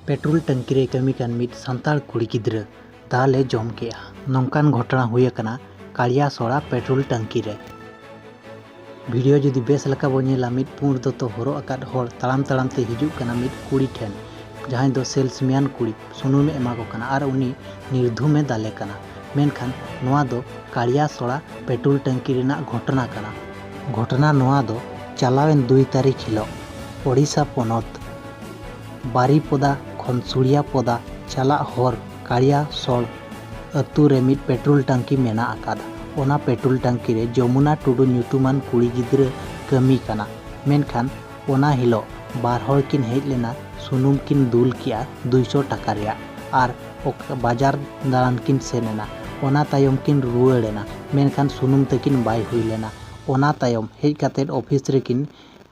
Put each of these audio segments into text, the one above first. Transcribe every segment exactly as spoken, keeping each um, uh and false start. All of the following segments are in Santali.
ᱯᱮᱴᱨᱳᱞ ᱴᱟᱝᱠᱤ ᱨᱮ ᱠᱟᱹᱢᱤ ᱠᱟᱱ ᱢᱤᱫ ᱥᱟᱱᱛᱟᱲ ᱠᱩᱲᱤ ᱜᱤᱫᱽᱨᱟᱹ ᱫᱟᱞ ᱮ ᱡᱚᱢ ᱠᱮᱜᱼᱟ᱾ ᱱᱚᱝᱠᱟᱱ ᱜᱷᱚᱴᱚᱱᱟ ᱦᱩᱭ ᱟᱠᱟᱱᱟ ᱠᱟᱲᱤᱭᱟ ᱥᱚᱲᱟ ᱯᱮᱴᱨᱳᱞ ᱴᱟᱝᱠᱤ ᱨᱮ᱾ ᱵᱷᱤᱰᱤᱭᱳ ᱡᱩᱫᱤ ᱵᱮᱥ ᱞᱮᱠᱟ ᱵᱚᱱ ᱧᱮᱞᱟ, ᱢᱤᱫ ᱯᱩᱸᱰ ᱫᱚᱛᱚ ᱦᱚᱨᱚᱜ ᱟᱠᱟᱫ ᱦᱚᱲ ᱛᱟᱲᱟᱢ ᱛᱟᱲᱟᱢ ᱛᱮ ᱦᱤᱡᱩᱜ ᱠᱟᱱᱟ ᱢᱤᱫ ᱠᱩᱲᱤ ᱴᱷᱮᱱ, ᱡᱟᱦᱟᱸᱭ ᱫᱚ ᱥᱮᱞᱥᱢᱮᱱ ᱠᱩᱲᱤ, ᱥᱩᱱᱩᱢᱮ ᱮᱢᱟ ᱠᱚ ᱠᱟᱱᱟ ᱟᱨ ᱩᱱᱤ ᱱᱤᱨᱫᱷᱩᱢᱮ ᱫᱟᱞᱮ ᱠᱟᱱᱟ᱾ ᱢᱮᱱᱠᱷᱟᱱ ᱱᱚᱣᱟ ᱫᱚ ᱠᱟᱲᱤᱭᱟ ᱥᱚᱲᱟ ᱯᱮᱴᱨᱳᱞ ᱴᱟᱝᱠᱤ ᱨᱮᱱᱟᱜ ᱜᱷᱚᱴᱚᱱᱟ ᱠᱟᱱᱟ᱾ ᱜᱷᱚᱴᱚᱱᱟ ᱱᱚᱣᱟ ᱫᱚ ᱪᱟᱞᱟᱣᱮᱱ ᱫᱩᱭ ᱛᱟᱹᱨᱤᱠᱷ ᱦᱤᱞᱳᱜ ᱳᱰᱤᱥᱟ ᱯᱚᱱᱚᱛ ᱵᱟᱨᱤᱯᱚᱫᱟ ᱠᱷᱚᱱ ᱥᱩᱲᱤᱭᱟᱯᱚᱫᱟ ᱪᱟᱞᱟᱜ ᱦᱚᱨ ᱠᱟᱲᱤᱭᱟ ᱥᱚᱲ ᱟᱹᱛᱩ ᱨᱮ ᱢᱤᱫ ᱯᱮᱴᱨᱳᱞ ᱴᱟᱝᱠᱤ ᱢᱮᱱᱟᱜ ᱟᱠᱟᱫᱟ᱾ ᱚᱱᱟ ᱯᱮᱴᱨᱳᱞ ᱴᱟᱝᱠᱤ ᱨᱮ ᱡᱚᱢᱩᱱᱟ ᱴᱩᱰᱩ ᱧᱩᱛᱩᱢᱟᱱ ᱠᱩᱲᱤ ᱜᱤᱫᱽᱨᱟᱹ ᱠᱟᱹᱢᱤ ᱠᱟᱱᱟ᱾ ᱢᱮᱱᱠᱷᱟᱱ ᱚᱱᱟ ᱦᱤᱞᱳᱜ ᱵᱟᱨ ᱦᱚᱲ ᱠᱤᱱ ᱦᱮᱡ ᱞᱮᱱᱟ, ᱥᱩᱱᱩᱢ ᱠᱤᱱ ᱫᱩᱞ ᱠᱮᱜᱼᱟ ᱫᱩᱭᱥᱚ ᱴᱟᱠᱟ ᱨᱮᱭᱟᱜ, ᱟᱨ ᱚᱠ-, ᱵᱟᱡᱟᱨ ᱫᱟᱬᱟᱱ ᱠᱤᱱ ᱥᱮᱱ ᱮᱱᱟ᱾ ᱚᱱᱟ ᱛᱟᱭᱚᱢ ᱠᱤᱱ ᱨᱩᱣᱟᱹᱲ ᱮᱱᱟ, ᱢᱮᱱᱠᱷᱟᱱ ᱥᱩᱱᱩᱢ ᱛᱟᱹᱠᱤᱱ ᱵᱟᱭ ᱦᱩᱭ ᱞᱮᱱᱟ᱾ ᱚᱱᱟ ᱛᱟᱭᱚᱢ ᱦᱮᱡ ᱠᱟᱛᱮ ᱚᱯᱷᱤᱥ ᱨᱮᱠᱤᱱ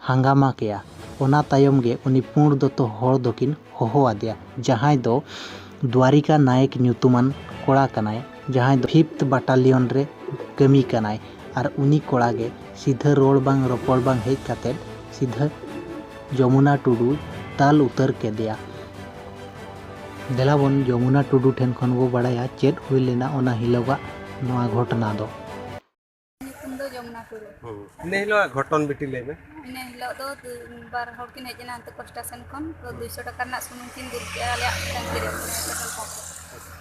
ᱦᱟᱝᱜᱟᱢᱟ ᱠᱮᱭᱟ᱾ ᱚᱱᱟ ᱛᱟᱭᱚᱢ ᱜᱮ ᱩᱱᱤ ᱯᱩᱸᱰ ᱫᱚᱛᱚ ᱦᱚᱲ ᱫᱚᱠᱤᱱ ᱦᱚᱦᱚ ᱟᱫᱮᱭᱟ, ᱡᱟᱦᱟᱸᱭ ᱫᱚ ᱫᱣᱟᱨᱤᱠᱟ ᱱᱟᱭᱮᱠ ᱧᱩᱛᱩᱢᱟᱱ ᱠᱚᱲᱟ ᱠᱟᱱᱟᱭ, ᱡᱟᱦᱟᱸᱭ ᱫᱚ ᱯᱷᱤᱯᱛᱷ ᱵᱟᱴᱟᱞᱤᱭᱚᱱ ᱨᱮ ᱠᱟᱹᱢᱤ ᱠᱟᱱᱟᱭ᱾ ᱟᱨ ᱩᱱᱤ ᱠᱚᱲᱟ ᱜᱮ ᱥᱤᱫᱷᱟᱹ ᱨᱚᱲ ᱵᱟᱝ ᱨᱚᱯᱚᱲ ᱵᱟᱝ ᱦᱮᱡ ᱠᱟᱛᱮ ᱥᱤᱫᱷᱟᱹ ᱡᱚᱢᱩᱱᱟ ᱴᱩᱰᱩ ᱫᱟᱞ ᱩᱛᱟᱹᱨ ᱠᱮᱫᱮᱭᱟ᱾ ᱫᱮᱞᱟ ᱵᱚᱱ ᱡᱚᱢᱩᱱᱟ ᱴᱩᱰᱩ ᱴᱷᱮᱱ ᱠᱷᱚᱱ ᱵᱚ ᱵᱟᱲᱟᱭᱟ ᱪᱮᱫ ᱦᱩᱭ ᱞᱮᱱᱟ ᱚᱱᱟ ᱦᱤᱞᱳᱜᱟᱜ ᱱᱚᱣᱟ ᱜᱷᱚᱴᱚᱱᱟ ᱫᱚ᱾ ᱧᱩᱛᱩᱢ ᱫᱚ ᱡᱚᱢᱩᱱᱟ ᱴᱩᱰᱩ᱾ ᱦᱩᱸ᱾ ᱤᱱᱟᱹ ᱦᱤᱞᱳᱜ ᱜᱷᱚᱴᱚᱱ ᱵᱤᱴᱤ ᱞᱟᱹᱭ ᱢᱮ᱾ ᱤᱱᱟᱹ ᱦᱤᱞᱳᱜ ᱫᱚ ᱫᱩ-, ᱵᱟᱨ ᱦᱚᱲ ᱠᱤᱱ ᱦᱮᱡ ᱮᱱᱟ ᱦᱟᱱᱛᱮ ᱠᱚᱥᱴᱟ ᱥᱮᱱ ᱠᱷᱚᱱ, ᱛᱚ ᱦᱩᱸ᱾ ᱫᱩᱭᱥᱚ ᱴᱟᱠᱟ ᱨᱮᱱᱟᱜ ᱥᱩᱱᱩᱢ ᱠᱤᱱ ᱫᱩᱞ ᱠᱮᱜᱼᱟ ᱟᱞᱮᱭᱟᱜ ᱴᱟᱝᱠᱤ ᱨᱮ, ᱢᱟᱱᱮ ᱯᱮᱴᱨᱳᱞ ᱯᱟᱢᱯ ᱨᱮ᱾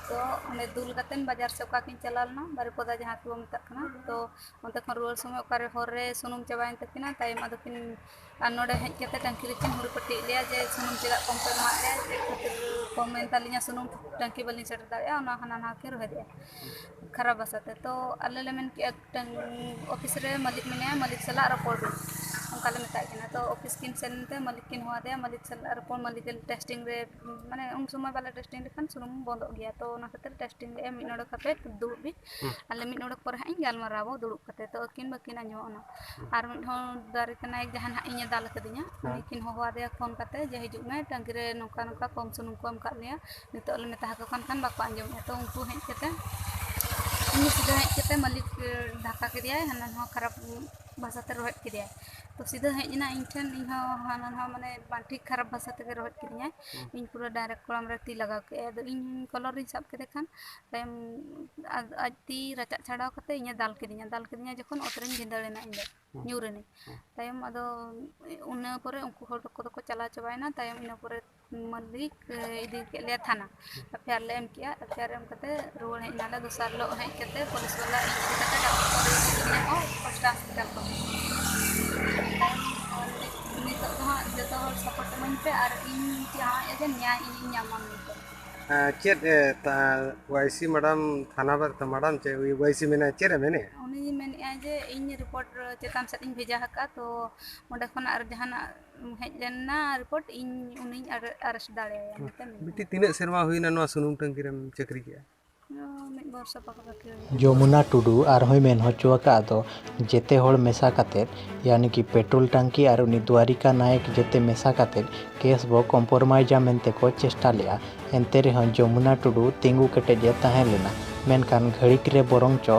ᱛᱚ ᱚᱸᱰᱮ ᱫᱩᱞ ᱠᱟᱛᱮᱱ ᱵᱟᱡᱟᱨ ᱥᱮᱫ ᱚᱠᱟ ᱠᱤᱱ ᱪᱟᱞᱟᱣ ᱞᱮᱱᱟ, ᱵᱟᱨᱤᱯᱚᱫᱟ ᱡᱟᱦᱟᱸ ᱠᱚ ᱢᱮᱛᱟᱜ ᱠᱟᱱᱟ, ᱛᱚ ᱚᱱᱛᱮ ᱠᱷᱚᱱ ᱨᱩᱣᱟᱹᱲ ᱥᱚᱢᱚᱭ ᱚᱠᱟᱨᱮ ᱦᱚᱨ ᱨᱮ ᱥᱩᱱᱩᱢ ᱪᱟᱵᱟᱭᱮᱱ ᱛᱟᱹᱠᱤᱱᱟ, ᱛᱟᱭᱚᱢ ᱟᱫᱚ ᱠᱤᱱ, ᱟᱨ ᱱᱚᱰᱮ ᱦᱮᱡ ᱠᱟᱛᱮ ᱴᱟᱝᱠᱤ ᱨᱮᱠᱤᱱ ᱦᱩᱲᱩ ᱯᱟᱹᱴᱤᱭᱮᱫ ᱞᱮᱭᱟ ᱡᱮ ᱥᱩᱱᱩᱢ ᱪᱮᱫᱟᱜ ᱠᱚᱢ ᱯᱮ ᱮᱢᱟᱜ ᱞᱮᱭᱟ, ᱪᱮᱫ ᱠᱷᱟᱹᱛᱤᱨ ᱠᱚᱢ ᱮᱱ ᱛᱟᱹᱞᱤᱧᱟ ᱥᱩᱱᱩᱢ, ᱴᱟᱝᱠᱤ ᱵᱟᱹᱞᱤᱧ ᱥᱮᱴᱮᱨ ᱫᱟᱲᱮᱭᱟᱜᱼᱟ, ᱚᱱᱟ ᱦᱟᱱᱟ ᱱᱟᱣᱟ ᱠᱤᱱ ᱨᱚᱦᱮᱫᱮᱜᱼᱟ ᱠᱷᱟᱨᱟᱯ ᱵᱷᱟᱥᱟᱛᱮ᱾ ᱛᱚ ᱟᱞᱮ ᱞᱮ ᱢᱮᱱ ᱠᱮᱜᱼᱟ, ᱴᱟᱝ-, ᱚᱯᱷᱤᱥ ᱨᱮ ᱢᱟᱹᱞᱤᱠ ᱢᱮᱱᱟᱭᱟ, ᱢᱟᱹᱞᱤᱠ ᱥᱟᱞᱟᱜ ᱨᱚᱯᱚᱲ ᱵᱤᱱ, ᱚᱱᱠᱟ ᱞᱮ ᱢᱮᱛᱟᱭ ᱠᱟᱱᱟ᱾ ᱛᱚ ᱚᱯᱷᱤᱥ ᱠᱤᱱ ᱥᱮᱱ ᱛᱮ ᱢᱟᱹᱞᱤᱠ ᱠᱤᱱ ᱦᱚᱦᱚ ᱟᱫᱮᱭᱟ, ᱢᱟᱹᱞᱤᱠ ᱥᱟᱞᱟᱜ ᱨᱚᱯᱚᱲ, ᱢᱟᱹᱞᱤᱠ ᱴᱮᱥᱴᱤᱝ ᱨᱮ, ᱢᱟᱱᱮ ᱩᱱ ᱥᱚᱢᱚᱭ ᱵᱟᱞᱮ ᱴᱮᱥᱴᱤᱝ ᱞᱮᱠᱷᱟᱱ ᱥᱩᱱᱩᱢ ᱵᱚᱱᱫᱚᱜ ᱜᱮᱭᱟ, ᱛᱚ ᱚᱱᱟ ᱠᱷᱟᱹᱛᱤᱨ ᱴᱮᱥᱴᱤᱝ ᱞᱮ ᱮᱢ ᱢᱤᱫ ᱱᱚᱰᱮ ᱠᱟᱛᱮ ᱫᱩᱲᱩᱵ ᱵᱤᱱ, ᱦᱩᱸ᱾ ᱟᱞᱮ ᱢᱤᱫ ᱱᱚᱰᱮᱠ ᱯᱚᱨᱮ ᱦᱟᱸᱜ ᱤᱧ ᱜᱟᱞᱢᱟᱨᱟᱣ ᱟᱵᱚ ᱫᱩᱲᱩᱵ ᱠᱟᱛᱮ, ᱛᱚ ᱟᱹᱠᱤᱱ ᱵᱟᱹᱠᱤᱱ ᱟᱸᱡᱚᱢᱚᱜ ᱠᱟᱱᱟ᱾ ᱦᱩᱸ᱾ ᱟᱨ ᱢᱤᱫ ᱦᱚᱲ ᱫᱟᱨᱮ ᱠᱟᱱᱟᱭ ᱡᱟᱦᱟᱸ ᱱᱟᱦᱟᱜ ᱤᱧᱮ ᱫᱟᱞ ᱠᱟᱫᱤᱧᱟ, ᱦᱮᱸ᱾ ᱩᱱᱤ ᱠᱤᱱ ᱦᱚᱦᱚ ᱟᱫᱮᱭᱟ ᱯᱷᱳᱱ ᱠᱟᱛᱮ ᱡᱮ, "ᱦᱤᱡᱩᱜ ᱢᱮ, ᱴᱟᱝᱠᱤ ᱨᱮ ᱱᱚᱝᱠᱟ ᱱᱚᱝᱠᱟ ᱠᱚᱢ ᱥᱩᱱᱩᱢ ᱠᱚ ᱮᱢ ᱠᱟᱜ ᱞᱮᱭᱟ, ᱱᱤᱛᱚᱜ ᱞᱮ ᱢᱮᱛᱟ ᱟᱠᱚ ᱠᱟᱱ ᱠᱷᱟᱱ ᱵᱟᱠᱚ ᱟᱸᱡᱚᱢᱮᱜᱼᱟ᱾" ᱛᱚ ᱩᱱᱠᱩ ᱦᱮᱡ ᱠᱟᱛᱮ ᱩᱱᱤ ᱥᱤᱫᱷᱟᱹ ᱦᱮᱡ ᱠᱟᱛᱮ ᱢᱟᱹᱞᱤᱠ, ᱮ, ᱫᱷᱟᱠᱟ ᱠᱮᱫᱮᱭᱟᱭ, ᱦᱟᱱᱟ ᱱᱚᱣᱟ ᱠᱷᱟᱨᱟᱯ ᱵᱷᱟᱥᱟᱛᱮ ᱨᱚᱦᱮᱫ ᱠᱮᱫᱮᱭᱟᱭ᱾ ᱛᱚ ᱥᱤᱫᱷᱟᱹ ᱦᱮᱡ ᱮᱱᱟ ᱤᱧ ᱴᱷᱮᱱ, ᱤᱧ ᱦᱚᱸ ᱦᱟᱱᱟ ᱱᱟᱣᱟ ᱢᱟᱱᱮ ᱵᱟᱝ ᱴᱷᱤᱠ ᱠᱷᱟᱨᱟᱯ ᱵᱷᱟᱥᱟ ᱛᱮᱜᱮ ᱨᱚᱦᱮᱫ ᱠᱤᱫᱤᱧᱟᱭ᱾ ᱦᱩᱸ᱾ ᱤᱧ ᱯᱩᱨᱟᱹ direct ᱠᱚᱲᱟᱢ ᱨᱮ ᱛᱤ ᱞᱟᱜᱟᱣ ᱠᱮᱫᱼᱟᱭ, ᱟᱫᱚ ᱤᱧ ᱠᱚᱞᱚᱨ ᱤᱧ ᱥᱟᱵ ᱠᱮᱫᱮ ᱠᱷᱟᱱ ᱛᱟᱭᱚᱢ ᱟᱡ, ᱟᱡ ᱛᱤ ᱨᱟᱪᱟᱜ ᱪᱷᱟᱰᱟᱣ ᱠᱟᱛᱮ ᱤᱧᱮ ᱫᱟᱞ ᱠᱤᱫᱤᱧᱟ, ᱫᱟᱞ ᱠᱤᱫᱤᱧᱟ ᱡᱚᱠᱷᱚᱱ ᱚᱛ ᱨᱮᱧ ᱵᱷᱤᱸᱫᱟᱹᱲ ᱮᱱᱟ ᱤᱧ ᱫᱚ᱾ ᱦᱩᱸ᱾ ᱧᱩᱨ ᱮᱱᱟᱹᱧ᱾ ᱦᱩᱸ᱾ ᱛᱟᱭᱚᱢ ᱟᱫᱚ ᱤᱱᱟᱹ ᱯᱚᱨᱮ ᱩᱱᱠᱩ ᱦᱚᱲ ᱠᱚᱫᱚ ᱠᱚ ᱪᱟᱞᱟᱣ ᱪᱟᱵᱟᱭᱮᱱᱟ, ᱛᱟᱭᱚᱢ ᱤᱱᱟᱹ ᱯᱚᱨᱮ ᱢᱟᱹᱞᱤᱠ, ᱮ, ᱤᱫᱤ ᱠᱮᱫ ᱞᱮᱭᱟ ᱛᱷᱟᱱᱟ᱾ ᱮᱯᱷ ᱟᱭ ᱟᱨ ᱞᱮ ᱮᱢ ᱠᱮᱜᱼᱟ, ᱮᱯᱷ ᱟᱭ ᱟᱨ ᱮᱢ ᱠᱟᱛᱮ ᱨᱩᱣᱟᱹᱲ ᱦᱮᱡ ᱮᱱᱟᱞᱮ᱾ ᱫᱚᱥᱟᱨ ᱦᱤᱞᱳᱜ ᱦᱮᱡ ᱠᱟᱛᱮ ᱯᱩᱞᱤᱥ ᱵᱟᱞᱟ ᱤᱧ ᱤᱫᱤ ᱠᱟᱛᱮ ᱰᱟᱠᱛᱚᱨ ᱤᱫᱤ ᱠᱤᱫᱤᱧᱟ ᱠᱚ ᱯᱟᱥᱴᱟ ᱦᱚᱥᱯᱤᱴᱟᱞ ᱠᱷᱚᱱ᱾ ᱱᱤᱛᱚᱜ ᱫᱚ ᱦᱟᱸᱜ ᱡᱚᱛᱚ ᱦᱚᱲ ᱥᱟᱯᱳᱨᱴ ᱤᱢᱟᱹᱧ ᱯᱮ ᱟᱨ ᱤᱧ ᱪᱟᱦᱟᱣᱮᱫᱼᱟ ᱡᱮ ᱱᱮᱭᱟᱭ ᱤᱧᱤᱧ ᱧᱟᱢᱟ ᱢᱮᱱᱛᱮ᱾ ᱦᱮᱸ, ᱪᱮᱫ, ᱮ, ᱛᱟ-, ᱳᱣᱟᱭ ᱥᱤ ᱢᱮᱰᱟᱢ ᱛᱷᱟᱱᱟ ᱵᱟᱨ-, ᱛᱟ-, ᱢᱮᱰᱟᱢ ᱪᱮᱫ, ᱳᱣᱟᱭ ᱥᱤ ᱢᱮᱱᱟᱭ, ᱪᱮᱫ ᱮ ᱢᱮᱱᱮᱫᱼᱟ? ᱩᱱᱤ ᱢᱮᱱᱮᱫᱼᱟᱭ ᱡᱮ ᱤᱧ ᱨᱤᱯᱳᱨᱴ ᱪᱮᱛᱟᱱ ᱥᱮᱫ ᱤᱧ ᱵᱷᱮᱡᱟ ᱟᱠᱟᱫᱼᱟ, ᱛᱚ ᱚᱸᱰᱮ ᱠᱷᱚᱱᱟᱜ ᱟᱨ ᱡᱟᱦᱟᱱᱟᱜ ᱦᱮᱡ ᱞᱮᱱᱟ ᱨᱤᱯᱳᱨᱴ, ᱤᱧ ᱩᱱᱤᱧ ᱟᱨ-, ᱟᱨᱮᱥᱴ ᱫᱟᱲᱮᱭᱟᱭᱟ ᱢᱮᱱᱛᱮ ᱢᱮᱱᱮᱫᱼᱟ᱾ ᱵᱤᱴᱤ, ᱛᱤᱱᱟᱹᱜ ᱥᱮᱨᱢᱟ ᱦᱩᱭᱱᱟ ᱱᱚᱣᱟ ᱥᱩᱱᱩᱢ ᱴᱟᱹᱝᱠᱤ ᱨᱮᱢ ᱪᱟᱹᱠᱨᱤ ᱠᱮᱜᱼᱟ? ᱢᱤᱫ ᱵᱚᱨᱥᱚ ᱯᱟᱠᱟ ᱯᱟᱠᱤ ᱦᱩᱭᱩᱜᱼᱟ᱾ ᱡᱚᱢᱩᱱᱟ ᱴᱩᱰᱩ ᱟᱨᱦᱚᱸᱭ ᱢᱮᱱ ᱦᱚᱪᱚ ᱟᱠᱟᱫ ᱫᱚ, ᱡᱮᱛᱮ ᱦᱚᱲ ᱢᱮᱥᱟ ᱠᱟᱛᱮᱫ, ᱭᱟᱱᱤ ᱠᱤ ᱯᱮᱴᱨᱳᱞ ᱴᱟᱝᱠᱤ ᱟᱨ ᱩᱱᱤ ᱫᱣᱟᱨᱤᱠᱟ ᱱᱟᱭᱮᱠ ᱡᱮᱛᱮ ᱢᱮᱥᱟ ᱠᱟᱛᱮᱫ ᱠᱮᱥ ᱵᱚ ᱠᱚᱢᱯᱨᱳᱢᱟᱭᱤᱡᱟ ᱢᱮᱱᱛᱮ ᱠᱚ ᱪᱮᱥᱴᱟ ᱞᱮᱫᱼᱟ᱾ ᱮᱱᱛᱮ ᱨᱮᱦᱚᱸ ᱡᱚᱢᱩᱱᱟ ᱴᱩᱰᱩ ᱛᱤᱸᱜᱩ ᱠᱮᱴᱮᱡ ᱮ ᱛᱟᱦᱮᱸ ᱞᱮᱱᱟ᱾ ᱢᱮᱱᱠᱷᱟᱱ ᱜᱷᱟᱹᱲᱤᱠ ᱨᱮ ᱵᱚᱨᱚᱝ ᱪᱚ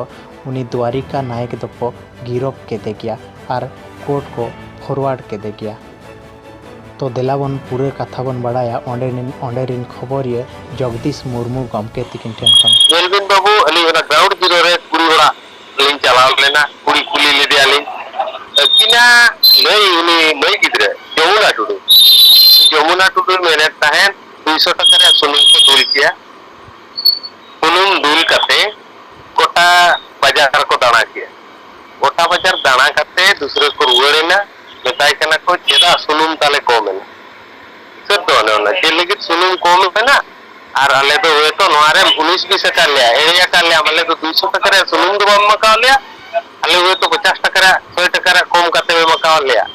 ᱩᱱᱤ ᱫᱣᱟᱨᱤᱠᱟ ᱱᱟᱭᱮᱠ ᱫᱚᱠᱚ ᱜᱤᱨᱚᱯ ᱠᱮᱫᱮ ᱜᱮᱭᱟ ᱟᱨ ᱠᱳᱨᱴ ᱠᱚ ᱯᱷᱚᱨᱣᱟᱨᱰ ᱠᱮᱫᱮ ᱜᱮᱭᱟ᱾ ᱛᱚ ᱫᱮᱞᱟ ᱵᱚᱱ ᱯᱩᱨᱟᱹ ᱠᱟᱛᱷᱟ ᱵᱚᱱ ᱵᱟᱲᱟᱭᱟ ᱚᱸᱰᱮ ᱨᱤᱱ, ᱚᱸᱰᱮ ᱨᱤᱱ ᱠᱷᱚᱵᱚᱨᱤᱭᱟᱹ ᱡᱚᱜᱽᱫᱤᱥ ᱢᱩᱨᱢᱩ ᱜᱚᱢᱠᱮ ᱛᱤᱠᱤᱱ ᱴᱷᱮᱱ ᱠᱷᱚᱱ᱾ ᱧᱮᱞ ᱵᱤᱱ ᱵᱟᱹᱵᱩ, ᱟᱹᱞᱤᱧ ᱚᱱᱟ ground zero ᱨᱮ ᱠᱩᱲᱤ ᱚᱲᱟᱜ ᱞᱤᱧ ᱪᱟᱞᱟᱣ ᱞᱮᱱᱟ, ᱠᱩᱲᱤ ᱠᱩᱞᱤ ᱞᱮᱫᱮᱭᱟᱞᱤᱧ, ᱟᱹᱠᱤᱱᱟᱜ ᱢᱟᱹᱭ, ᱩᱱᱤ ᱢᱟᱹᱭ ᱜᱤᱫᱽᱨᱟᱹ ᱡᱚᱢᱩᱱᱟ ᱴᱩᱰᱩ, ᱡᱚᱢᱩᱱᱟ ᱴᱩᱰᱩᱭ ᱢᱮᱱᱮᱫ ᱛᱟᱦᱮᱸᱫ ᱫᱩᱭᱥᱚ ᱴᱟᱠᱟ ᱨᱮᱭᱟᱜ ᱥᱩᱱᱩᱢ ᱠᱚ ᱫᱩᱞ ᱠᱮᱭᱟ᱾ ᱥᱩᱱᱩᱢ ᱫᱩᱞ ᱠᱟᱛᱮ ᱜᱚᱴᱟ ᱵᱟᱡᱟᱨ ᱠᱚ ᱫᱟᱬᱟ ᱠᱮᱜᱼᱟ᱾ ᱜᱚᱴᱟ ᱵᱟᱡᱟᱨ ᱫᱟᱬᱟ ᱠᱟᱛᱮ ᱫᱩᱥᱨᱟᱹ ᱠᱚ ᱨᱩᱣᱟᱹᱲ ᱮᱱᱟ, ᱢᱮᱛᱟᱭ ᱠᱟᱱᱟ ᱠᱚ, "ᱪᱮᱫᱟᱜ ᱥᱩᱱᱩᱢ ᱛᱟᱞᱮ ᱠᱚᱢ ᱮᱱᱟ?" ᱦᱤᱥᱟᱹᱵ ᱫᱚ ᱚᱱᱮ ᱚᱱᱟ, ᱪᱮᱫ ᱞᱟᱹᱜᱤᱫ ᱥᱩᱱᱩᱢ ᱠᱚᱢ ᱮᱱᱟ? ᱟᱨ ᱟᱞᱮ ᱫᱚ ᱦᱚᱭᱛᱚ ᱱᱚᱣᱟ ᱨᱮᱢ ᱩᱱᱤᱥ ᱵᱤᱥ ᱟᱠᱟᱫ ᱞᱮᱭᱟ, ᱮᱲᱮ ᱟᱠᱟᱫ ᱞᱮᱭᱟ, ᱟᱞᱮ ᱫᱚ ᱫᱩᱭᱥᱚ ᱴᱟᱠᱟ ᱨᱮᱭᱟᱜ ᱥᱩᱱᱩᱢ ᱫᱚ ᱵᱟᱢ ᱮᱢᱟ ᱠᱟᱣᱟᱫ ᱞᱮᱭᱟ, ᱟᱞᱮ ᱦᱚᱭᱛᱚ ᱯᱚᱪᱟᱥ ᱴᱟᱠᱟ ᱨᱮᱭᱟᱜ, ᱥᱚᱭ ᱴᱟᱠᱟ ᱨᱮᱭᱟᱜ ᱠᱚᱢ ᱠᱟᱛᱮ ᱮᱢ ᱮᱢᱟ ᱠᱟᱣᱟᱫ ᱞᱮᱭᱟ᱾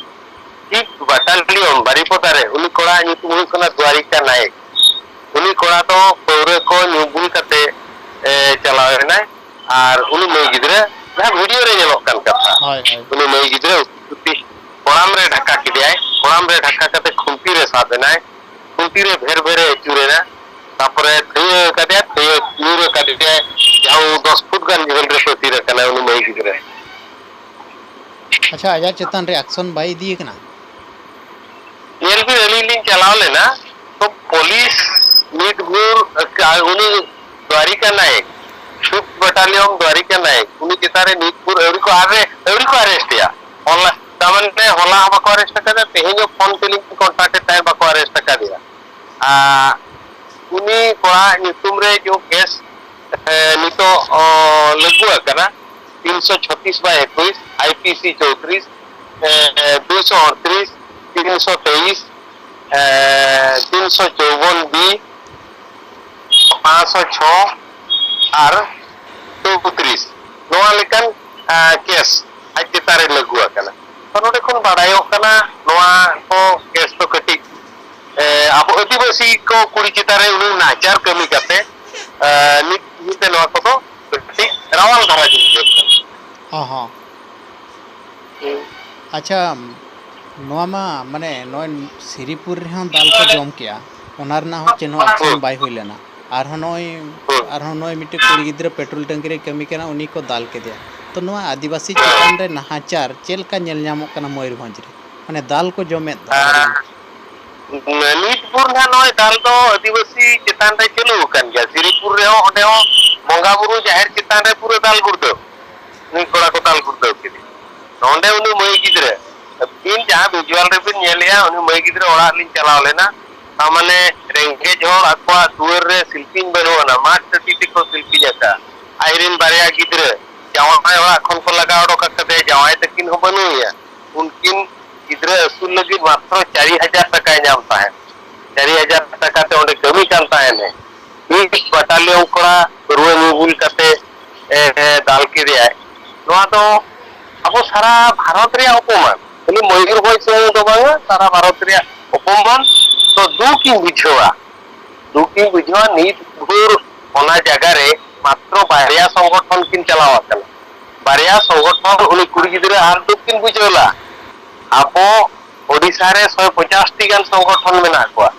ᱴᱷᱤᱠ ᱵᱟᱴᱟᱞᱤᱭᱚᱱ ᱵᱟᱨᱤᱯᱚᱫᱟ ᱨᱮ ᱩᱱᱤ ᱠᱚᱲᱟ ᱧᱩᱛᱩᱢ ᱦᱩᱭᱩᱜ ᱠᱟᱱᱟ ᱫᱩᱣᱟᱨᱤᱠᱟ ᱱᱟᱭᱮᱠ᱾ ᱩᱱᱤ ᱠᱚᱲᱟ ᱫᱚ ᱯᱟᱹᱣᱨᱟᱹ ᱠᱚ ᱧᱩ ᱵᱩᱞ ᱠᱟᱛᱮ, ᱮ, ᱪᱟᱞᱟᱣ ᱮᱱᱟᱭ ᱟᱨ ᱩᱱᱤ ᱢᱟᱹᱭ ᱜᱤᱫᱽᱨᱟᱹ, ᱡᱟᱦᱟᱸ ᱵᱷᱤᱰᱤᱭᱳ ᱨᱮ ᱧᱮᱞᱚᱜ ᱠᱟᱱ ᱠᱟᱛᱷᱟ, ᱦᱳᱭ, ᱦᱳᱭ᱾ ᱩᱱᱤ ᱢᱟᱹᱭ ᱜᱤᱫᱽᱨᱟᱹ ᱩᱛᱤ ᱠᱚᱲᱟᱢ ᱨᱮ ᱰᱷᱟᱠᱟ ᱠᱮᱫᱮᱭᱟᱭ, ᱠᱚᱲᱟᱢ ᱨᱮ ᱰᱷᱟᱠᱟ ᱠᱟᱛᱮ ᱠᱷᱩᱱᱴᱤ ᱨᱮ ᱥᱟᱵ ᱮᱱᱟᱭ, ᱠᱷᱩᱱᱴᱤ ᱨᱮ ᱵᱷᱮᱨ ᱵᱷᱮᱨ ᱮ ᱟᱹᱪᱩᱨ ᱮᱱᱟ, ᱛᱟᱯᱚᱨᱮ ᱛᱷᱟᱹᱭᱟᱹ ᱟᱠᱟᱫᱮᱭᱟ, ᱛᱷᱟᱹᱭᱟᱹ ᱧᱩᱨ ᱟᱠᱟᱫᱮᱭᱟᱭ, ᱡᱟᱦᱟᱸ ᱫᱚᱥ ᱯᱷᱩᱴ ᱜᱟᱱ ᱡᱷᱟᱹᱞ ᱨᱮ ᱯᱟᱹᱥᱤᱨ ᱟᱠᱟᱱᱟᱭ ᱩᱱᱤ ᱢᱟᱹᱭ ᱜᱤᱫᱽᱨᱟᱹ᱾ ᱟᱪᱪᱷᱟ, ᱟᱡᱟᱜ ᱪᱮᱛᱟᱱ ᱨᱮ ᱟᱠᱥᱚᱱ ᱵᱟᱭ ᱤᱫᱤᱭᱮ ᱠᱟᱱᱟ? ᱧᱮᱞ ᱵᱤᱱ, ᱟᱹᱞᱤᱧ ᱞᱤᱧ ᱪᱟᱞᱟᱣ ᱞᱮᱱᱟ, ᱛᱚ ᱯᱩᱞᱤᱥ ᱱᱤᱛ ᱵᱷᱳᱨ ᱩᱱᱤ ᱫᱣᱟᱨᱤᱠᱟ ᱱᱟᱭᱮᱠ, ᱥᱩᱵ ᱵᱟᱴᱟᱞᱤᱭᱚᱱ ᱫᱣᱟᱨᱤᱠᱟ ᱱᱟᱭᱮᱠ, ᱩᱱᱤ ᱪᱮᱛᱟᱱ ᱨᱮ ᱱᱤᱛ ᱵᱷᱳᱨ ᱟᱹᱣᱨᱤ ᱠᱚ ᱟᱨᱮ-, ᱟᱹᱣᱨᱤ ᱠᱚ ᱟᱨᱮᱥᱴ ᱮᱭᱟ᱾ ᱦᱚᱞᱟ, ᱛᱟᱨ ᱢᱟᱱᱮ ᱦᱚᱞᱟ ᱦᱚᱸ ᱵᱟᱠᱚ ᱟᱨᱮᱥᱴ ᱟᱠᱟᱫᱟ, ᱛᱮᱦᱮᱧ ᱦᱚᱸ ᱯᱷᱳᱱ ᱛᱮᱞᱤᱧ ᱠᱚᱱᱴᱟᱠᱴ ᱮᱫ ᱛᱟᱦᱮᱸᱫ, ᱵᱟᱠᱚ ᱟᱨᱮᱥᱴ ᱟᱠᱟᱫᱮᱭᱟ᱾ ᱟᱨ ᱩᱱᱤ ᱠᱚᱲᱟ ᱧᱩᱛᱩᱢ ᱨᱮ ᱡᱮ ᱠᱮᱥ, ᱮ, ᱱᱤᱛᱚᱜ, ᱚ, ᱞᱟᱹᱜᱩ ᱟᱠᱟᱱᱟ, ᱛᱤᱱᱥᱚ ᱪᱷᱚᱛᱤᱥ ᱵᱟᱭ ᱮᱠᱩᱥ, ᱟᱭᱯᱤᱥᱤ ᱪᱳᱣᱛᱨᱤᱥ, ᱮ, ᱫᱩᱭᱥᱚ ᱟᱴᱛᱨᱤᱥ, ᱛᱤᱱᱥᱚ ᱛᱮᱭᱤᱥ, ᱮ, ᱛᱤᱱᱥᱚ ᱪᱳᱣᱵᱚᱱ ᱵᱤ, ᱯᱟᱸᱪᱥᱚ ᱪᱷᱚ ᱟᱨ ᱪᱳᱣᱛᱨᱤᱥ, ᱱᱚᱣᱟ ᱞᱮᱠᱟᱱ, ᱮ, ᱠᱮᱥ ᱟᱡ ᱪᱮᱛᱟᱱ ᱨᱮ ᱞᱟᱹᱜᱩ ᱟᱠᱟᱱᱟ᱾ ᱛᱚ, ᱱᱚᱰᱮ ᱠᱷᱚᱱ ᱵᱟᱲᱟᱭᱚᱜ ᱠᱟᱱᱟ, ᱱᱚᱣᱟ ᱠᱚ ᱠᱮᱥ ᱫᱚ ᱠᱟᱹᱴᱤᱡ, ᱮ, ᱟᱵᱚ ᱟᱹᱫᱤᱵᱟᱹᱥᱤ ᱠᱚ ᱠᱩᱲᱤ ᱪᱮᱛᱟᱱ ᱨᱮ ᱩᱱᱟᱹᱜ ᱱᱟᱦᱟᱪᱟᱨ ᱠᱟᱹᱢᱤ ᱠᱟᱛᱮ, ᱮ, ᱱᱤᱛ ᱫᱷᱟᱹᱵᱤᱡ ᱛᱮ ᱱᱚᱣᱟ ᱠᱚᱫᱚ ᱠᱟᱹᱴᱤᱡ ᱨᱟᱣᱟᱞ ᱫᱷᱟᱨᱟ ᱜᱮ ᱵᱩᱡᱷᱟᱹᱜ ᱠᱟᱱᱟ᱾ ᱦᱚᱸ, ᱦᱚᱸ᱾ ᱦᱩᱸ᱾ ᱟᱪᱪᱷᱟ, ᱱᱚᱣᱟ ᱢᱟ, ᱢᱟᱱᱮ, ᱱᱚᱜᱼᱚᱭ ᱥᱤᱨᱤᱯᱩᱨ ᱨᱮᱦᱚᱸ ᱫᱟᱞ ᱠᱚ ᱡᱚᱢ ᱠᱮᱜᱼᱟ, ᱚᱱᱟ ᱨᱮᱱᱟᱜ ᱦᱚᱸ ᱪᱮᱫ ᱦᱚᱸ ᱟᱠᱥᱚᱱ ᱵᱟᱭ ᱦᱩᱭ ᱞᱮᱱᱟ᱾ ᱟᱨᱦᱚᱸ ᱱᱚᱜᱼᱚᱭ, ᱟᱨᱦᱚᱸ ᱱᱚᱜᱼᱚᱭ ᱢᱤᱫᱴᱮᱱ ᱠᱩᱲᱤ ᱜᱤᱫᱽᱨᱟᱹ ᱯᱮᱴᱨᱳᱞ ᱴᱟᱝᱠᱤ ᱨᱮ ᱠᱟᱹᱢᱤ ᱠᱟᱱᱟ, ᱩᱱᱤ ᱠᱚ ᱫᱟᱞ ᱠᱮᱫᱮᱭᱟ᱾ ᱛᱚ, ᱱᱚᱣᱟ ᱟᱹᱫᱤᱵᱟᱹᱥᱤ ᱪᱮᱛᱟᱱ ᱨᱮ ᱱᱟᱦᱟᱪᱟᱨ ᱪᱮᱫ ᱞᱮᱠᱟ ᱧᱮᱞ ᱧᱟᱢᱚᱜ ᱠᱟᱱᱟ ᱢᱚᱭᱩᱨᱵᱷᱚᱸᱡᱽ ᱨᱮ? ᱢᱟᱱᱮ, ᱫᱟᱞ ᱠᱚ ᱡᱚᱢᱮᱫ ᱫᱚ᱾ ᱟᱨ ᱱᱤᱛ ᱵᱷᱳᱨ ᱱᱟᱦᱟᱜ ᱱᱚᱜᱼᱚᱭ ᱫᱟᱞ ᱫᱚ ᱟᱹᱫᱤᱵᱟᱹᱥᱤ ᱪᱮᱛᱟᱱ ᱨᱮ ᱪᱟᱹᱞᱩ ᱟᱠᱟᱱ ᱜᱮᱭᱟ᱾ ᱥᱤᱨᱤᱯᱩᱨ ᱨᱮᱦᱚᱸ, ᱚᱸᱰᱮ ᱦᱚᱸ ᱵᱚᱸᱜᱟ ᱵᱩᱨᱩ ᱡᱟᱦᱮᱨ ᱪᱮᱛᱟᱱ ᱨᱮ ᱯᱩᱨᱟᱹ ᱫᱟᱞ ᱜᱩᱲᱫᱟᱹᱣ᱾ ᱱᱩᱭ ᱠᱚᱲᱟ ᱠᱚ ᱫᱟᱞ ᱜᱩᱲᱫᱟᱹᱣ ᱠᱮᱫᱮ᱾ ᱱᱚᱸᱰᱮ ᱩᱱᱤ ᱢᱟᱹᱭ ᱜᱤᱫᱽᱨᱟᱹ, ᱟᱹᱵᱤᱱ ᱡᱟᱦᱟᱸ ᱵᱷᱤᱡᱩᱣᱟᱞ ᱨᱮᱵᱤᱱ ᱧᱮᱞᱮᱜᱼᱟ, ᱩᱱᱤ ᱢᱟᱹᱭ ᱜᱤᱫᱽᱨᱟᱹ ᱚᱲᱟᱜ ᱞᱤᱧ ᱪᱟᱞᱟᱣ ᱞᱮᱱᱟ᱾ ᱛᱟᱨ ᱢᱟᱱᱮ ᱨᱮᱸᱜᱮᱡ ᱦᱚᱲ ᱟᱠᱚᱣᱟᱜ ᱫᱩᱣᱟᱹᱨ ᱨᱮ ᱥᱤᱞᱯᱤᱧ ᱵᱟᱹᱱᱩᱜ ᱟᱱᱟ, ᱢᱟᱫ ᱴᱟᱹᱴᱤ ᱛᱮᱠᱚ ᱥᱤᱞᱯᱤᱧ ᱟᱠᱟᱫᱼᱟ᱾ ᱟᱡᱨᱮᱱ ᱵᱟᱨᱭᱟ ᱜᱤᱫᱽᱨᱟᱹ ᱡᱟᱶᱟᱭ ᱚᱲᱟᱜ ᱠᱷᱚᱱ ᱠᱚ ᱞᱟᱜᱟ ᱚᱰᱚᱠ ᱟᱠᱟᱫᱮᱭᱟ, ᱡᱟᱶᱟᱭ ᱛᱟᱹᱠᱤᱱ ᱦᱚᱸ ᱵᱟᱹᱱᱩᱜ ᱮᱭᱟ᱾ ᱩᱱᱠᱤᱱ ᱜᱤᱫᱽᱨᱟᱹ ᱟᱹᱥᱩᱞ ᱞᱟᱹᱜᱤᱫ ᱢᱟᱛᱨᱚ ᱪᱟᱨᱤ ᱦᱟᱡᱟᱨ ᱴᱟᱠᱟᱭ ᱧᱟᱢ ᱛᱟᱦᱮᱸᱫ᱾ ᱪᱟᱨᱤ ᱦᱟᱡᱟᱨ ᱴᱟᱠᱟ ᱛᱮ ᱚᱸᱰᱮ ᱠᱟᱹᱢᱤ ᱠᱟᱱ ᱛᱟᱦᱮᱸᱱᱮ᱾ ᱢᱤᱫ ᱵᱟᱴᱟᱞᱤᱭᱚᱱ ᱠᱚᱲᱟ ᱯᱟᱹᱨᱣᱟᱹ ᱧᱩ ᱵᱩᱞ ᱠᱟᱛᱮ, ᱮ, ᱮ, ᱫᱟᱞ ᱠᱮᱫᱮᱭᱟᱭ᱾ ᱱᱚᱣᱟ ᱫᱚ ᱟᱵᱚ ᱥᱟᱨᱟ ᱵᱷᱟᱨᱚᱛ ᱨᱮᱭᱟᱜ ᱚᱯᱚᱢᱟᱱ, ᱠᱷᱟᱹᱞᱤ ᱢᱚᱭᱩᱨᱵᱷᱚᱸᱡᱽ ᱥᱩᱢᱩᱝ ᱫᱚ ᱵᱟᱝᱟ, ᱥᱟᱨᱟ ᱵᱷᱟᱨᱚᱛ ᱨᱮᱭᱟᱜ ᱚᱯᱚᱢᱟᱱ᱾ ᱛᱚ, ᱫᱩᱠ ᱤᱧ ᱵᱩᱡᱷᱟᱹᱣᱟ, ᱫᱩᱠ ᱤᱧ ᱵᱩᱡᱷᱟᱹᱣᱟ᱾ ᱱᱤᱛ ᱵᱷᱳᱨ ᱚᱱᱟ ᱡᱟᱭᱜᱟ ᱨᱮ ᱢᱟᱛᱨᱚ ᱵᱟᱨᱭᱟ ᱥᱚᱝᱜᱚᱴᱷᱚᱱ ᱠᱤᱱ ᱪᱟᱞᱟᱣ ᱟᱠᱟᱱᱟ᱾ ᱵᱟᱨᱭᱟ ᱥᱚᱝᱜᱚᱴᱷᱚᱱ ᱩᱱᱤ ᱠᱩᱲᱤ ᱜᱤᱫᱽᱨᱟᱹ ᱟᱨ ᱫᱩᱠ ᱠᱤᱱ ᱵᱩᱡᱷᱟᱹᱣ ᱞᱟ᱾ ᱟᱵᱚ ᱳᱰᱤᱥᱟ ᱨᱮ ᱥᱚᱭ ᱯᱚᱪᱟᱥ ᱴᱤ ᱜᱟᱱ ᱥᱚᱝᱜᱚᱴᱷᱚᱱ ᱢᱮᱱᱟᱜ ᱠᱚᱣᱟ᱾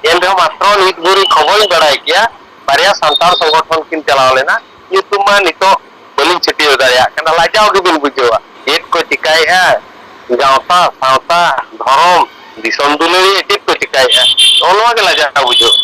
ᱮᱱ ᱨᱮᱦᱚᱸ ᱢᱟᱛᱨᱚ ᱱᱤᱛ ᱵᱷᱳᱨ ᱤᱧ ᱠᱷᱚᱵᱚᱨᱤᱧ ᱵᱟᱲᱟᱭ ᱠᱮᱭᱟ, ᱵᱟᱨᱭᱟ ᱥᱟᱱᱛᱟᱲ ᱥᱚᱝᱜᱚᱴᱷᱚᱱ ᱠᱤᱱ ᱪᱟᱞᱟᱣ ᱞᱮᱱᱟ᱾ ᱧᱩᱛᱩᱢ ᱢᱟ ᱱᱤᱛᱚᱜ ᱵᱟᱹᱞᱤᱧ ᱪᱷᱟᱹᱴᱭᱟᱹᱣ ᱫᱟᱲᱮᱭᱟᱜ ᱠᱟᱱᱟ, ᱞᱟᱡᱟᱣ ᱜᱮᱵᱤᱱ ᱵᱩᱡᱷᱟᱹᱣᱟ᱾ ᱪᱮᱫ ᱠᱚ ᱪᱤᱠᱟᱹᱭᱮᱫᱼᱟ, ᱜᱟᱶᱛᱟ, ᱥᱟᱶᱛᱟ, ᱫᱷᱚᱨᱚᱢ, ᱫᱤᱥᱚᱢ ᱫᱩᱞᱟᱹᱲᱤᱭᱟᱹ ᱪᱮᱫ ᱠᱚ ᱪᱤᱠᱟᱹᱭᱮᱫᱼᱟ, ᱱᱚᱜᱼᱚ ᱱᱚᱣᱟ ᱜᱮ ᱞᱟᱡᱟᱣ ᱵᱩᱡᱷᱟᱹᱜ᱾